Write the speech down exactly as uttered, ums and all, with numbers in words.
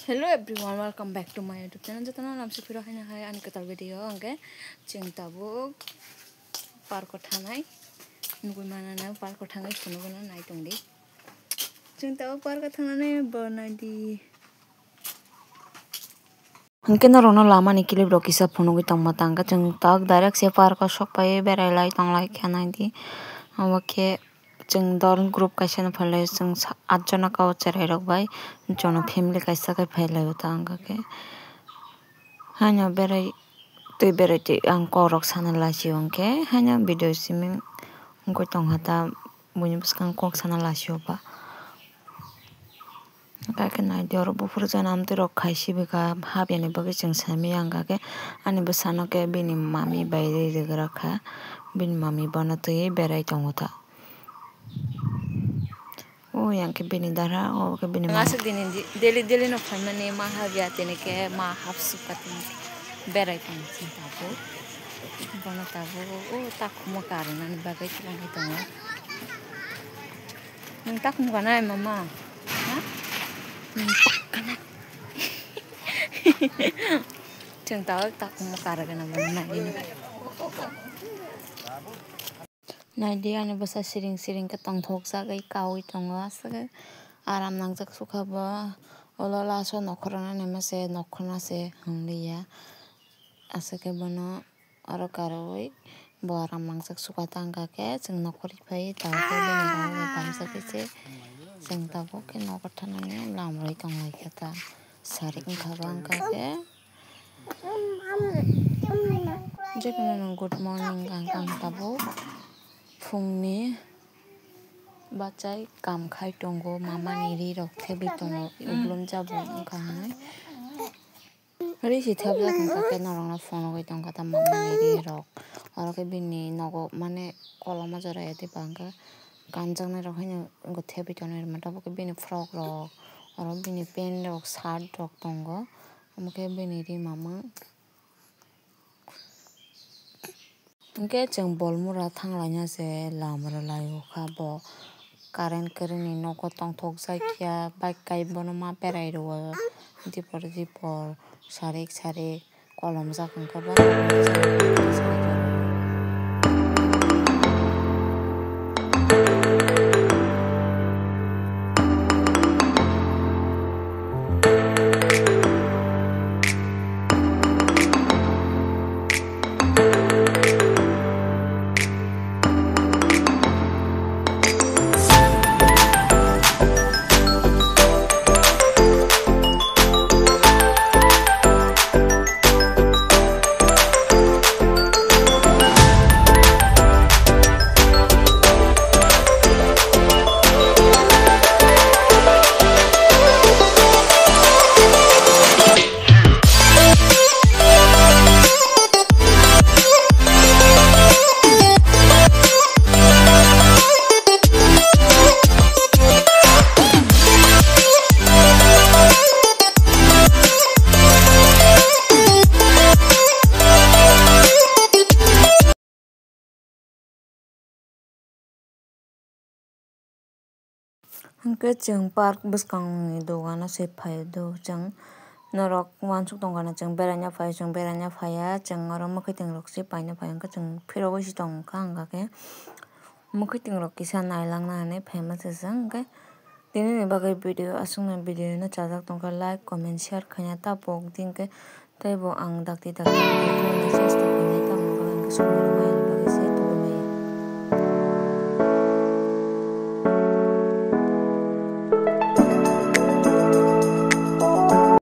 Hello everyone, welcome back to my YouTube channel. Jotono lamsi phiro haino hai ani kwtal video hwnkhe chwng tabuk park o thangnai. Nugui manana park o thangwi phunugwino nai tongdi. Chwng tabuk park o thangnani bo naidi. Hwnkhe norokno lamani clip rok kisa phunugwi tongma tangkha chwng tabuk direct se park o sokphaiwi berai lai tonglai khe naidi. Obo khe Chwng dol group kaisa no phailai, chwng sa-, atjona kau chwrairok bai, jono family kaisa khe phailaio ta wngkha khe. Haino berai twi, berai twi ang kokrok sana lasio hwnkhe, haino video simi wngwi tongkha ta, buini bwskango kok sana lasio ba. Hwnkha khe naidi oro buphuru jana amtwi rok khai sibika, hapyani bagwi chwng samiya wngkha khe, ani bwsano khe bini mami bai rwi rwgwra kha, bini mami bono twiwi berai tongo ta. O yang khe bini dara, o khe bini mama. Aswk dini di-, daily daily no phaimani ma habya tini khe ma hap sukha tini berai tong sini tabuk. Bono tabuk o takhuma karwi nani bagwi twlangwi tongo. Nwng takhum kanai mama? Ha? Nwng tak kanai. Chwng tabuk takhuma karwi gana bono nai. Naidi ani bwsa siring siring khe tongthokjagwi kaui tongo, aswk aram nangjak sukha bo. Ulo last o nokhorna naima se nokhorna se hinliya, aswk khe bono oro karwi bo aram nangjak sukha ta wngkha khe chwng nokhorwi phai tabuk khe bini bagwi thamsa khe se chwng tabuk khe nogo thanani lamrwi tonglai khe ta sarik wngkha bo wngkha khe. Jotono good morning ang kang tabuk phungni bachai kam khai tongo, mamani ri rok thebwi tongo, ublum jabo wngkha hinwi ri si thebjak wngkha khe norokno phunugwi tongkha ta mamani ri rok. Oro khe bini nogo mane koloma jora ya tei bangkha kanjaknai rok haino thebwi tongnai rwma tabuk khe bini frock rok oro bini pant rok shirt rok tongo. Omo khe bini ri mamang. Hwnkhe chwng Bolmura thanglaina se lama rwlaio kha bo. Current kwrwini nogo tongthokjakya, bike kai bono ma berai rwo. Dipor dipor, sarik sarik, kolomjak hwnkhe bo. Hwnkhe chwng park bwskangni dogano se phaio do chwng norok uansuk tongkha na chwng beraina phaio, chwng beraina phaiya chwng oro mwkhwtwng rok se paina phaio hwnkhe chwng phirogwi se tongkha hwnkha khe mwkhwtwng rok kisa nailangna hinwi phaima se chwng hwnkhe tinini bagwi video aswkno video no chajak tongkha like comment share khaina ta pok di hwnkhe teibo ang dakti dakti video no chesta.